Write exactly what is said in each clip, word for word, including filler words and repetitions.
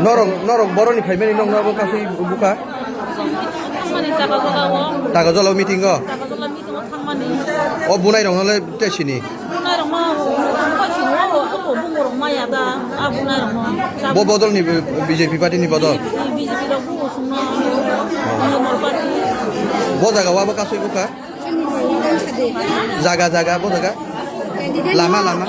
Norok, norok boroni phaimani nokno abo kasui bukha? Thangmani Takarjala o. Takarjala o meeting o? Takarjala meeting o thangmani. O bunai rokno le tei sini? Bunai rokno, o, o, o, o, bungo rok maya da, a bunai rokno. Bo bodol ni, B J P party ni bodol? B J P rok bungo sungno. Normal party. Bo jaga o abo kasui bukha? Jaga, jaga, bo jaga? Lama, lama.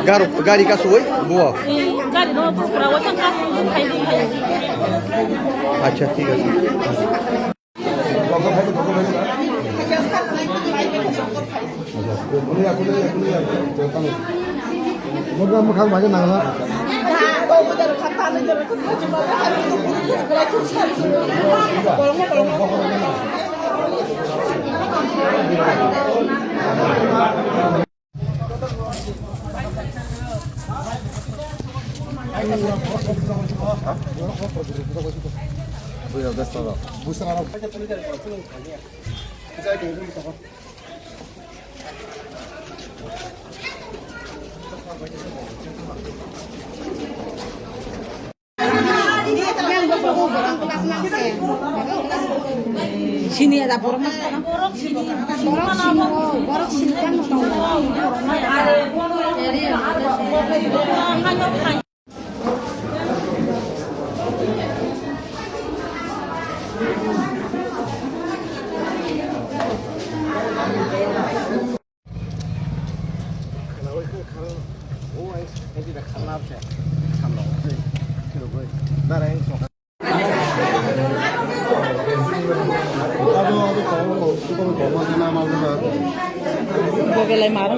Garo, gari kasui, bo? Acha, thik ache. Sini ada borok mas kana? Borok sini, borok sini kan. Bo belai maro.